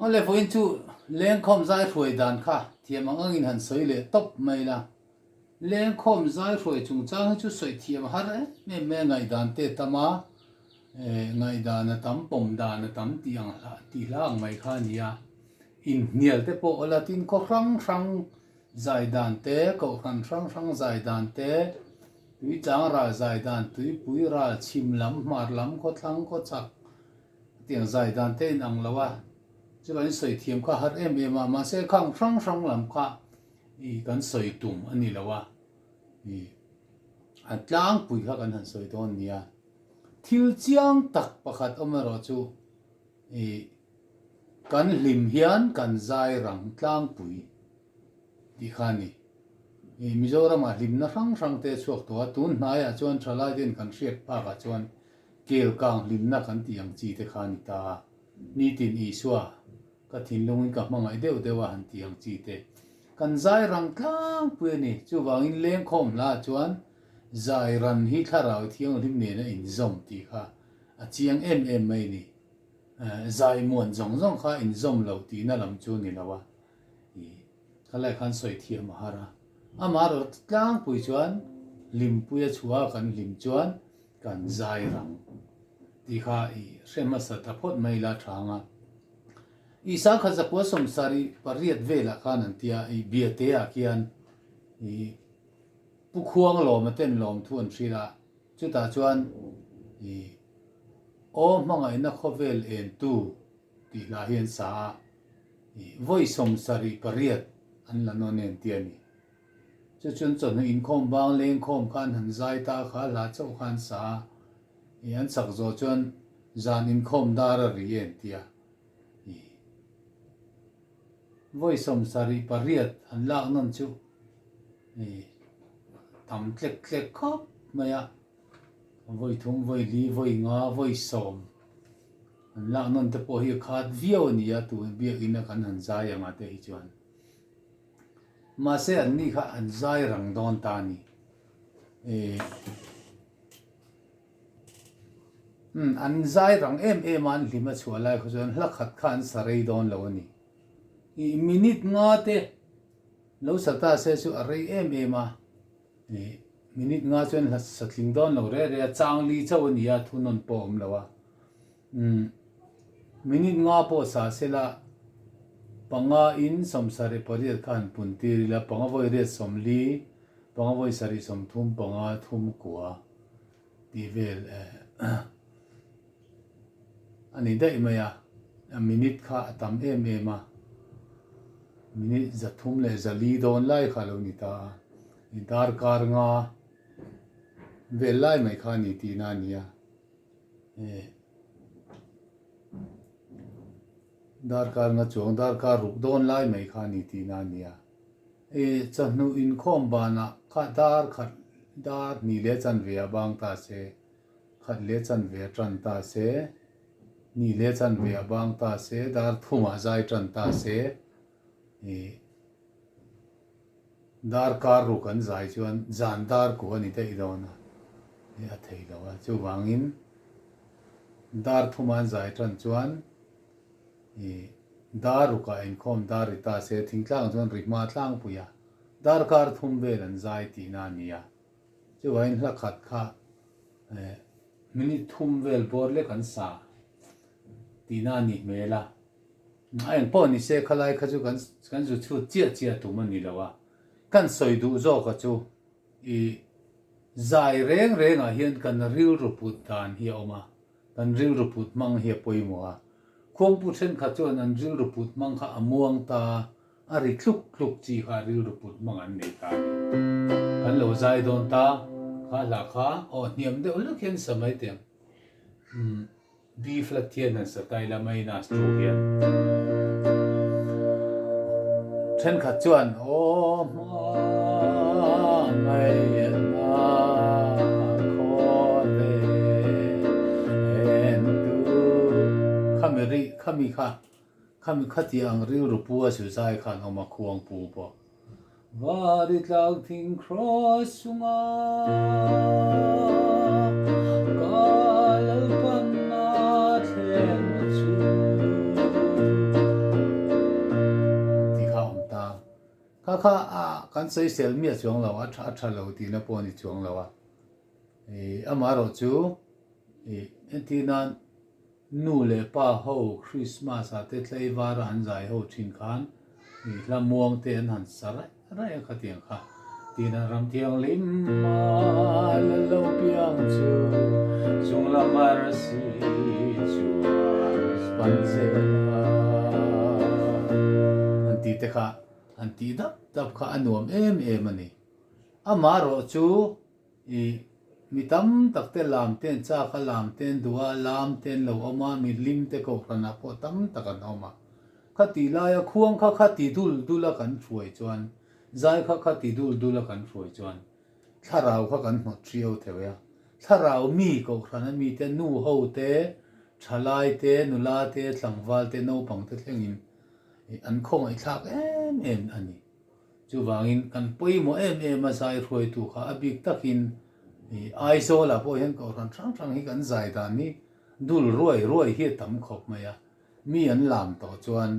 Awle vawiin chu lengkhawm zai hruai dan kha thiam ang angin han sawi leh tawp mai la. Lengkhawm zai hruai chungchang hi chu sawi thiam a har em em mai a, ngaihdan te a tam a, ngaihdan a tam, pawm dan a tam tih ang hla tih hla ang mai kha a ni a. Inhnial te pawh awla tin khaw hrang hrang zai dan te, kohhran hrang hrang zai dan te, tuichang ral zai dan, tuipui ral, chhim lam, hmar lam, khawthlang, khawchhak, Hetiang zai dan te in ang lo a, chuvangin sawi thiam kha har em em a, mahse khang hrang hrang lam kha i kan sawi tum a ni lo a, i a tlangpui kha kan han sawi dawn nia. Thil chiang tak pakhat awm erawh chu i kan hlim hian kan zai rang tlangpui tih kha a ni. I Mizoramah hlimna hrang hrang te a chhuak tawh a, tun hnaiah chuan thalai ten kan hriat phakah chuan Kel kang hlimna kan tih ang chi te kha a ni ta a, nitin Isua ka thinlungin ka hmangaih deuh deuh a han tih ang chi te kan zai rang tlangpui a ni. Chuvangin lengkhawm hlaah chuan zai ran hi thlarau thianghlim nena inzawm tih kha a chiang em em mai a ni. Zai muan zawng zawng kha inzawm loh tihna lam chu a ni lo a, khalai khan sawi thiam a har a. Amaherawhchu tlangpui chuan hlimpuia chhuah a kan hlim chuan Kan zai rang tih kha i hre hmasa ta phawt mai la tha ang a. Isa kha zakua sawmsarih pariat velah khan an tia i biate ah khian i Pu Khuang lawma ten lawm thu an hrilh a, chutah chuan i Aw hmangaihna khawvel entu tih hla hi an sa a, i vawi 78 an la nawn e an ti a ni. Chu chuan chawhnu inkhawm bang lengkhawm kha an han zai ta a, kha hla chauh kha an sa a, ih an sak zawh chuan zan inkhawm dar a ri e an ti a, ih vawi 78 han lak nawn chu ih tam tlek tlek khawp mai a, vawi thum, vawi li, vawi nga, vawi sawm han lak nawn te pawh hi a khat viau a ni a, tun biakina kan han zai ang ah te hi chuan. Mahse an ni kha an zai rang dawn ta a ni. Umm an zai rang em em a an hlim a chhuah lai kha chuan hla khat kha an sa rei dawn lo a ni. Ih minute nga te lo sa ta se chu a rei em em a. Ih minute nga chuan hla sa tling dawn lo reh reh a, chang li chauh a ni a thunawn pawh a awm lo a. Umm minute nga pawh sa sela panga in 78 kha han pun tir ila panga vawi riat 40 panga vawi sarih 30 panga thum kua tih vel eh a ni daih mai a a minute kha a tam em em a minute 304 dawn lai kha a lo ni ta a darkar nga vel lai mai kha a ni tihna a ni a. Darkar nga chuang darkar ruk dawn lai mai kha a ni tihna a nia. Chawhnu inkhawm banah kha dar khat dar hnih leh chanve a bang ta se, khat leh chanve a tan ta se, hnih leh chanve a bang ta se, dar thumah zai tan ta se. Darkar ruk an zai chuan zan dar ku a ni daih dawn a, hei a thei lo a, chuvangin dar thuma an zai tan chuan ih dar rukah inkhawm dar ri ta se thingtlang chuan ri hma tlangpui a, darkar thum vel an zai tihna a ni a, chuvangin hla khat kha eh minute thum vel bawr lek an sa tihna a nih hmel a. A eng pawh ni se khalai kha chu kan kan zu chhut chiah chiah tum a ni lo a, kan sawi duh zawk a chu i zai reng reng ah hian kan rilru put dan hi a awm a, kan rilru put hmang hi a pawimawh a, khuangpu thenkhat chuan an rilru put hmang kha a muang ta a, a ri tluk tluk chi kha rilru put hmang an nei ta a ni. Kan lo zai dawn ta kha hla kha aw hniam deuh hlek hian sa mai teh ang. Umm. B flat hian han sa ta ila minus 2 hian thenkhat chuan aw hmangaihna khawvel entu khami ri khami kha khami khati ang rilru pu a su zai khan awm a khuang pu pawh Vari tlak thing kraws chunga ka Lalpanna thlenna chu. kha a kan sawisel miah chuang lo a a tha lo tihna pawh a ni chuang lo a. Ih amaherawh chu ih entir nan nu leh pa ho Christmas ah te tlaivar a an zai ho thin khan ih hla muang te an han sa raih raih a khatiang kha tina ram thianghlim a la lo piang chu chung lam arsi chuan pan zel a an tih te kha an tih dap dap kha a nuam em em a ni. Amaherawh chu Ih, mi tam tak te lam ten chak a lam ten duh a, lam ten lo awm a, mi hlim te kohhranah pawh tam tak an awm a. Kha tih laia khuang kha kha ti dul dul a kan hruai chuan, zai kha kha ti dul dul a kan hruai chuan thlarau kha kan hnawt hriau theuh a. Thlarau mi kohhrana mite, nu ho te, thalai te, nula te, tlangval te, naupang te thlengin an khawngaihthlak em em a ni. Chuvangin kan pawimawh em em a zai hruaitu kha a bik takin Aizawlah pawh hian kohhran hrang hrang hi kan zai dan hi dul ruai ruai hi a tam khawp mai a, mi an lam tawh chuan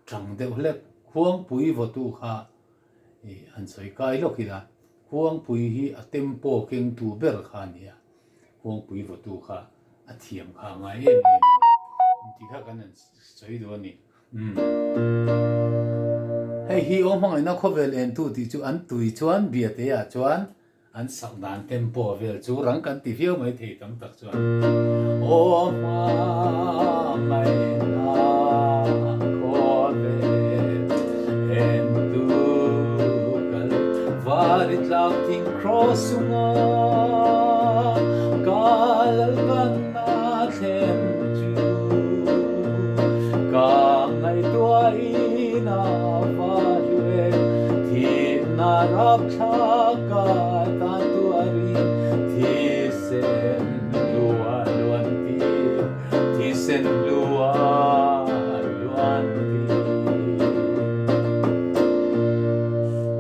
tang deuh hlek Khuangpui vawtu kha han sawi kai lawk ila, Khuangpui hi a tempo kengtu ber kha a ni a, Khuangpui vawtu kha a thiam kha a ngai em em a ni tih kha kan han sawi duh a ni. Umm. Hei hi aw hmangaihna khawvel entu tih chu an tui chuan biate ah chuan an sak dan tempo vel chu rang kan ti viau mai thei tam tak chuan aw hmangaihna khawvel entu kal vari tlak thing kraws chunga ka lalpanna thlen chu ka ngaihtuahin a va hlu em thihna rapthlak ka tan tuarin thisen hlua luan tir thisen hlua luan tir.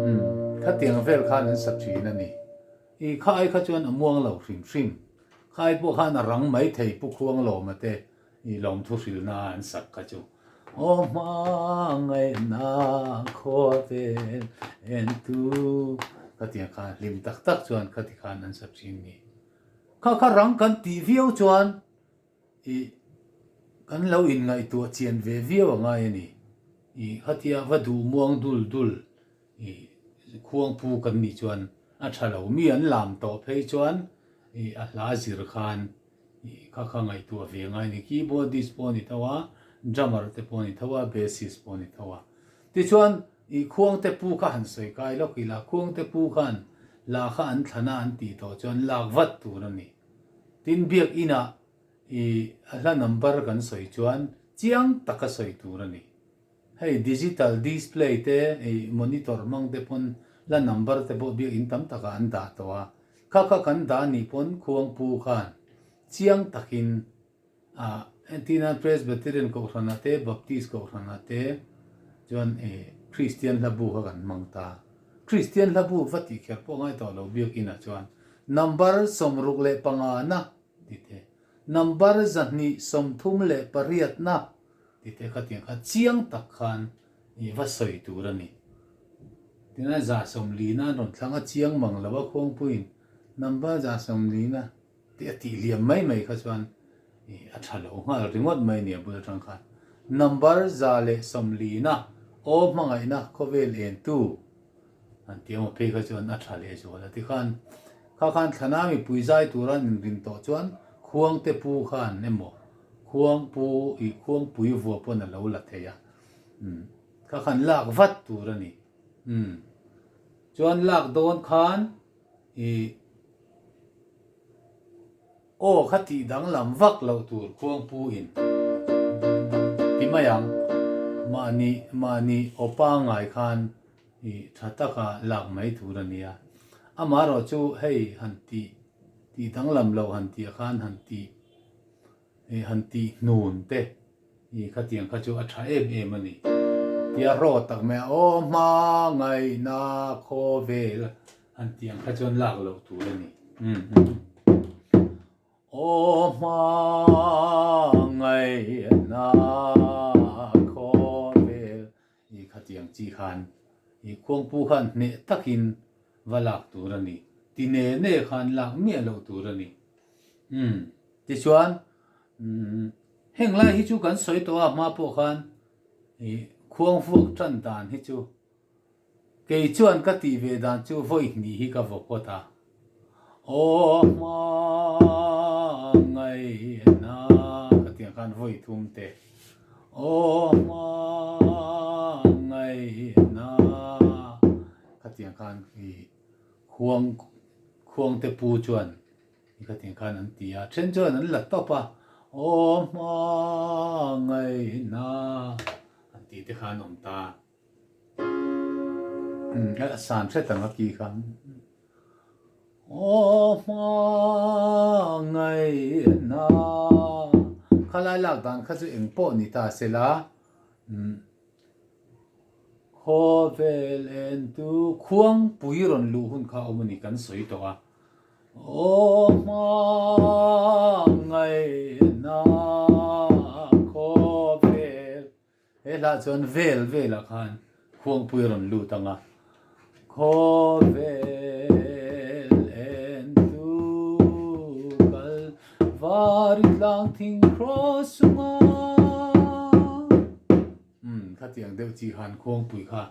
Umm khatiang vel khan an sa thin a ni. I kha ai kha chuan a muang lo hrim hrim. Khai pawh khan a rang mai thei Pu Khuanglawma te i lawmthu hrilhna a an sak kha chu. Aw hmangaihna khawvel entu khatiang khan hlim tak tak chuan khati khan an sa thin ni. Kha kha rang kan tih viau chuan i kan lo inngaihtuah chian ve viau a ngai a ni. I khatia va duh muang dul dul I khuangpu kan nih chuan a tha lo. Mi an lam tawh phei chuan i a hla zir khan i kha kha ngaihtuah ve ngai a ni. Keyboardist pawh a ni tho a, drummer te pawh a ni tho a, bassist pawh a ni tho a. Tichuan i khuangte pu kha han sawi kai lawk ila, khuangte pu khan la kha an thlan a an tih tawh chuan lak vat tur a ni. Tin, biakinah i a hla number kan sawi chuan chiang taka sawi tur a ni. Hei digital display te ei monitor hmang te pawn la number te pawh biakinn tam takah an dah tawh a, kha kha kan dah nih pawn Khuangpu khan chiang takin ah entirnan Presbyterian kohhranah te Baptist kohhranah te chuan ei Kristian hlabu kha kan hmang ta. Kristian hlabu va tih kher pawh ngai tawh lo biakinn ah chuan number 65 na ti te number 238 na Tite kha tiang kha chiang tak khan i va sawi tur a ni. Tina 40 na an rawn thlang a chiang mang lo a khuangpuiin number 40 na tih a tih liam mai mai kha chuan i a tha lo nghal ringawt mai a ni a bul atang khan. Number 140 na aw hmangaihna khawvel entu an tih emaw phei kha chuan a tha leh zual a ti khan kha khan thlana mipui zai tura an inrin tawh chuan khuangte pu khan emaw Khuangpu i khuangpui vua pawn a lo la thei a, umm kha khan lak vat tur a ni. Umm chuan lak dawn khan i aw kha tih danglam vak loh tur khuangpu in ti mai ang. Mahni mahni aw pangngai khan i tha taka lak mai tur a nia. Amaherawh chu hei han tih tih danglam loh han tih khan han tih. I han tih hnun te i khatiang kha chu a tha em em a ni. Tia rawt tak mai a, aw hmangaihna khawvel han tih ang kha chuan lak loh tur a ni. Aw hmangaihna khawvel i khatiang chi khan. I khuangpu khan hneh takin va lak tur a ni. Ti ne ne khan lak miah loh tur a ni. Umm. Tichuan, umm, heng lai hi chu kan sawi tawh a hma pawh khan i khuang vuak tan dan hi chu kei chuan ka tih ve dan chu vawi hnih hi ka vaw phawt a. Aw hmangaihna ka tih ang khan vawi thum te. Aw hmangaihna ka tih ang khan i khuang khuang te pu chuan i ka tih ang khan an ti a. Then chuan an la tawp a, Aw hmangaihna an tih te khan awm ta. A san hret ang a ki khan. Aw hmangaihna khalai lak dan kha chu eng pawh ni ta se la. Khawvel en tu khuangpui rawn luh hun kha awm a ni kan sawi tawh a. Aw hmangaihna khawvel He hlah chuan vel velah khan khuangpui a rawn lut ang a, Khawvel en tu kal vari tlang thing cross chunga. Umm khatiang deuh chi khan khuangpui kha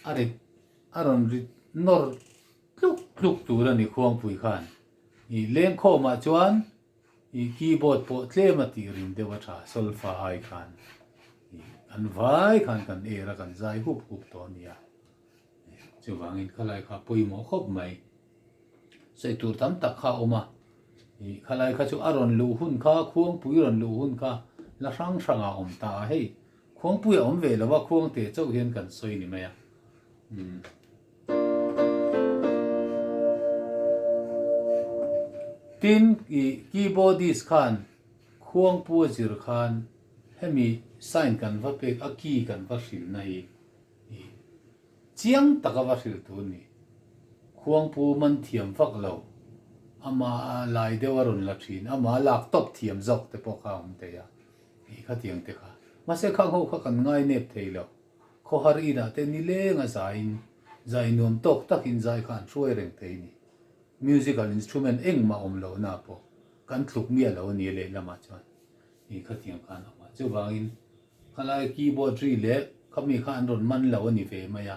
a rit a rawn rit nawr tluk tluk tur a ni khuangpui khan. I lengkhawmah chuan I keyboard pawh tlem a tih rim deuh a tha, solfa ai khan i kan vai khan kan er a kan zai hup hup tawh a nia. Chuvangin khalai kha pawimawh khawp mai. Sawi tur tam tak kha a awm a, i khalai kha chu a rawn luh hun kha, khuangpui rawn luh hun kha la hrang hrang ah a awm ta a, hei khuangpui a awm ve lo a, khuangte chauh hian kan sawi ni mai a. Umm. Tin, i keyboardist khan khuangpu a zir khan hemi sign kan va pek a key kan va hrilhna hi i chiang taka va hrilh tur a ni. Khuangpu man thiam vak lo, ama lai deuh a rawn la thin, ama lak tawp thiam zawk te pawh kha a awm thei a, i khatiang te kha. Mahse khang ho kha kan ngainep thei lo. Khawhar inah te nileng a zaiin zai nuam tawk takin zai kha an hruai reng thei ni. Musical instrument engmah awm lohna pawh kan tluk miah lo a ni lehlamah chuan i khatiang khan a awm a. Chuvangin khalai keyboard ri leh khami kha an rawn man lo a ni ve mai a.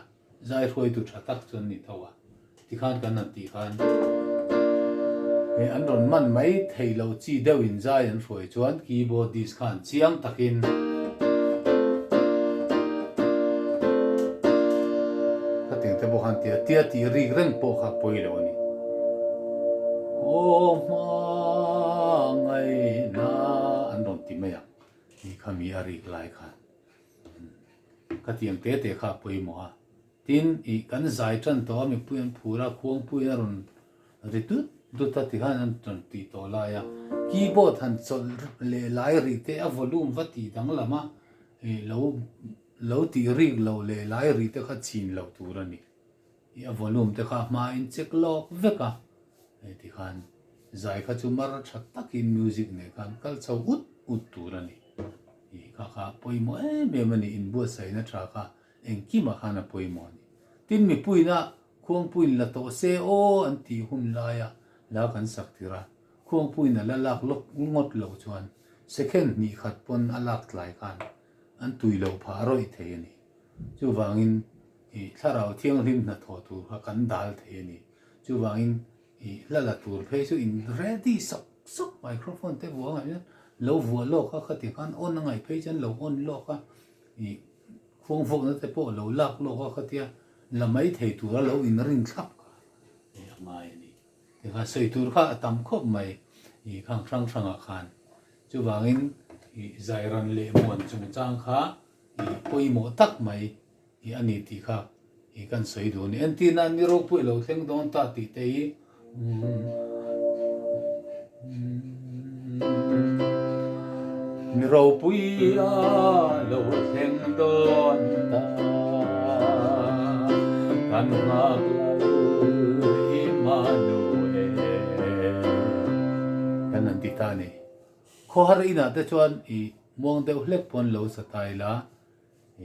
Zai hruaitu tha tak chu an ni tho a, tikhan kan han tih khan he an rawn man mai thei lo chi deuh in zai an hruai chuan keyboardist khan chiang takin khatiang te pawh khan tia tia tih rik reng pawh kha pawi lo a ni. Aw hmangaihna an rawn ti mai ang, ni kha mi a rik lai khan. Khatiang te te kha a pawimawh a. Tin, ih kan zai tan tawh a, mipui an phur a, khuangpuiin a rawn ri dut dut a tikhan an rawn tih tawh lai a. Keyboard han chawlh leh lai rih te, a volume va tih danglam a, ih lo lo tih rik loh leh lai rih te kha chin loh tur a ni. Ih a volume te kha a hmain check lawk vek a, hei tikhan zai kha chu mar tha takin music nen khan kal chho ut ut tur a ni. Ih kha kha pawimawh em em a ni, inbuatsaihna tha kha engkimah khan a pawimawh a ni. Tin mipuina khuangpuiin la tawh se aw an tih hun laia la kan sak tir a, khuangpuiin a la lak lawk ngawt loh chuan second hnih khat pawn a lak tlai khan an tui loh phah rawih thei a ni. Chuvangin ih thlarau thianghlim hnathawh tur kha kan dal thei a ni. Chuvangin ih hla la tur phei chu in ready sak sak microphone te vuah ngaih hian lo vuah lawk a khati khan on a ngaih phei chuan lo on lawk a ih khuang vuakna te pawh lo lak lawk a khatia la mai thei tura lo in rin thlap kha ih a ngai a ni. Tikhan sawi tur kha a tam khawp mai ih khang hrang hrangah khan. Chuvangin ih zairan leh muan chungchang kha ih pawimawh tak mai ih a ni tih kha ih kan sawi duh a ni. Entirna ni ropui lo thleng dawn ta tih te hi Ni ropui a lo thleng dawn ta kan nghak lo Immanuel kan han ti ta a ni. Khawhar inah te chuan ih muang deuh hlek pawn lo sa ta ila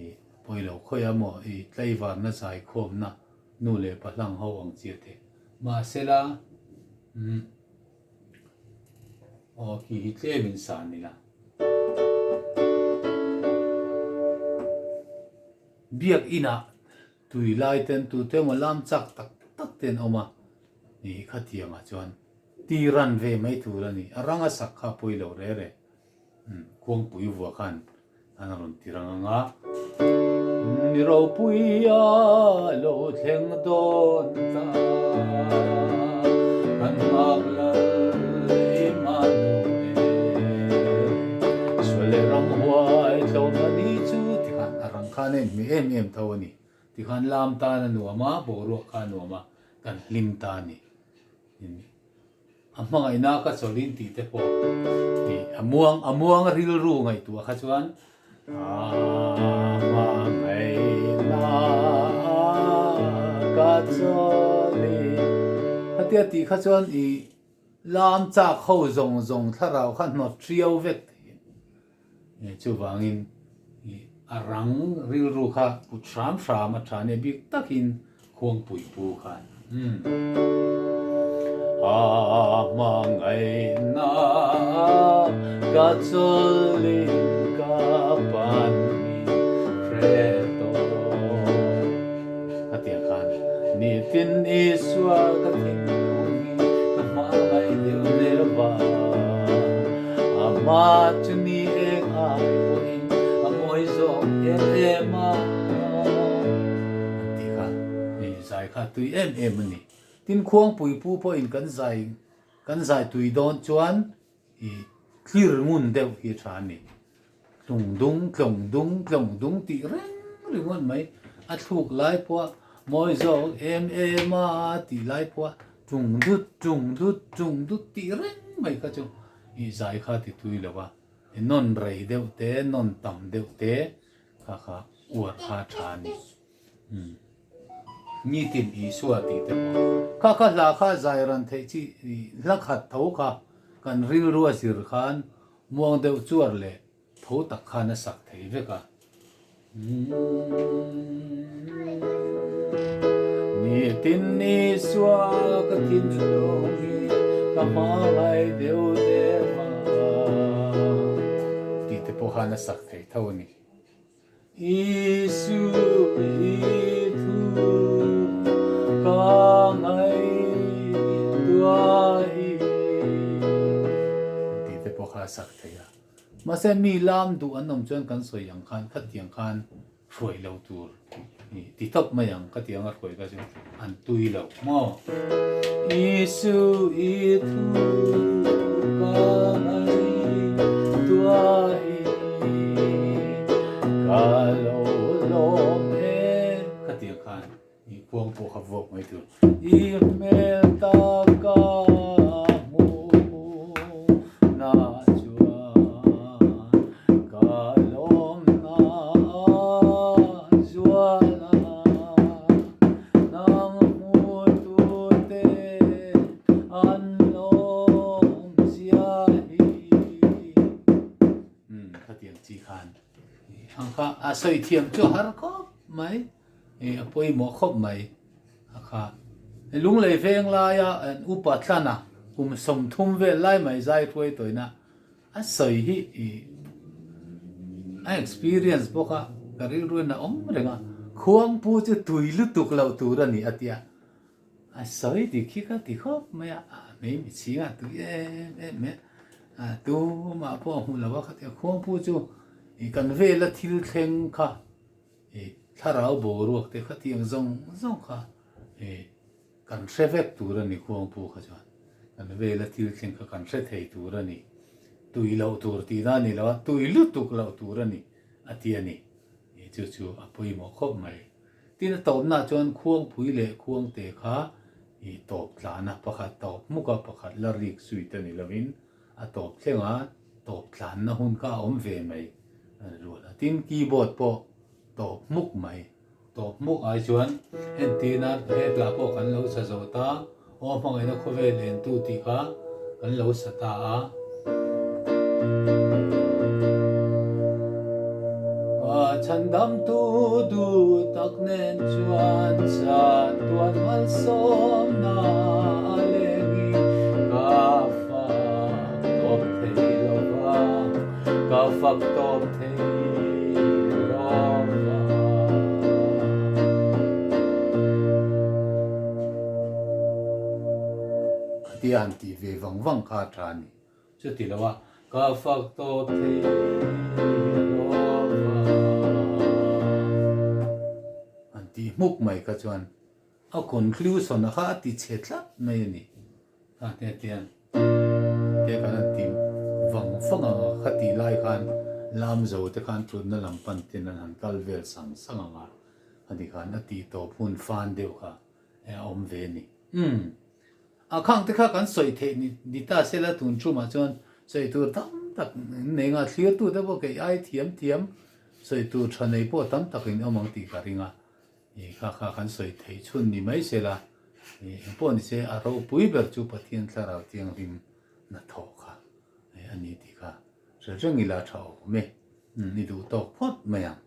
ih. Pawi lo khawi a maw i tlaivarna zaikhawmna nu leh pa hlang ho ang chiah te. Mahsela, umm, aw khi hi tlem in san ila. Biak inah tui lai ten tute emaw lam chak tak tak te an awm a, ni khatiangah chuan ti ran ve mai tur a ni. A ranga sak kha pawi lo re re. Khuangpui vua khan an rawn ti rang ang a. Ni ropui a lo thleng dawn ta, kan nghak lal Immanuel. Sual leh ramhuai tlawm a ni chu tikhan a rang khan a inhmeh em em tho a ni. Tikhan lam tan a nuam a, boruak kha a nuam a, kan hlim ta a ni. A hmangaihna ka chawlhin tih te pawh tih a muang a muang rilru ngaihtuah kha chuan a hmangaihna ka chawlhin khatia tih kha chuan i lam chak ho zawng zawng thlarau kha hnawt hriau vek thei a chuvangin a rang rilru kha put hram hram a tha nia bik takin Khuangpui pu khan A hmangaihna ka chawlhin ka pan min hre tawh. Khatiang khan nitin Isua ka thinlung hi ka hmangaih deuh deuh a, amah chu ni eng ai pawhin a mawi zawk em em a. An tih kha hei zai kha tui em em a ni. Tin Khuangpui pu pawhin kan zai kan zai tui dawn chuan ih thlir ngun deuh hi a tha a ni. Tlung dung tlawng dung tlawng dung tih reng ringawt mai a thluk lai pawh mawi zawk em em a tih lai pawh tlung dut tlung dut tlung dut tih reng mai kha chu ih zai kha ti tui lo a, nawn rei deuh te nawn tam deuh te Kha kha uar kha tha a ni. Umm. Nitin Isua tih te pawh. Kha kha hla kha zai ran theih chi hla khat tho kha kan rilru a zir khan muang deuh chuar leh tho tak khan a sak thei vek a. Nitin Isua ka thinlung hi ka hmangaih deuh deuh a tih te pawh khan a sak thei tho a ni. Isu i thu ka ngaihtuah hi tih te pawh kha a sak thei a. Mahse mi lam duh an awm chuan kan sawi ang khan khatiang khan hruai lo tur ti tawp mai ang khatiang a hruai kha chu an tui lo maw. Isu i thu ka ngaihtuah hi ka lo lawm e khatiang khan i khuang pawh kha vuak mai tur. I hmel ta ka hmuh na chuan ka lawm na zual a, nang hmutu te an lawm zia hi. Umm khatiang chi khan ang kha a sawi thiam chu a har khawp mai. Hei a pawimawh khawp mai a kha. Lunglei veng laia an upa tlana kum 30 vel lai mai zai hruai tawina a sawi hi ih a experience bawk a, ka rilru in a awm reng a, khuangpu chu tui lutuk loh tur a ni a tia. A sawi dik hi ka ti khawp mai a, hmei mi chhingah tui em em mai a, tumah pawh a hmu lo a khatia khuangpu chu ih kan vela thil thleng kha I thlarau boruak te khatiang zawng zawng kha i kan hre vek tur a ni khuangpu kha chuan kan vela thil thleng kha kan hre thei tur a ni. Tui loh tur tih na a ni lo a, tui lutuk loh tur a ni a ti a ni. I chu chu a pawimawh khawp mai. Tin a tawpnaah chuan khuangpui leh khuangte kha i tawp tlana pakhat tawp hmuk a, pakhat la rik zui te ni lovin a tawp thleng a, tawp tlanna hun kha a awm ve mai a ni rual a. Tin, keyboard pawh tawp hmuk mai. Tawp hmuk ai chuan entirna he hla pawh kan lo sa zo ta, Aw hmangaihna khawvel entu tih kha kan lo sa ta a. chhandamtu duh tak nen chuan chatuan malsawmna a leng i ka fak tawp thei lo va, ka fak tawp thei lo va. Tia han tih ve vang vang kha a tha a ni. Chuti lo a, ka fak tawp thei lo va. An tih hmuk mai kha chuan a conclusion a kha a ti chhe tlat mai a ni. Kha te tian te khan an ti vang vang ang a, kha tih lai khan lam zo te khan thutna lam pan ten an han kal vel sang sang ang a, ani khan a tih tawp hun fan deuh kha a awm ve a ni. Umm. A khang te kha kan sawi theih ni ta se la tun thumah chuan sawi tur tam tak in nei nga, thlirtu te pawh kei ai thiam thiam sawi tur tha nei pawh tam tak in awm ang tih ka ring a, i kha kha kan sawi theih chhun ni mai se la, i engpawh ni se a ropui ber chu Pathian Thlarau Thianghlim hnathawh kha a ni tih kha hre reng ila tha awm e, i duh tawk phawt mai ang.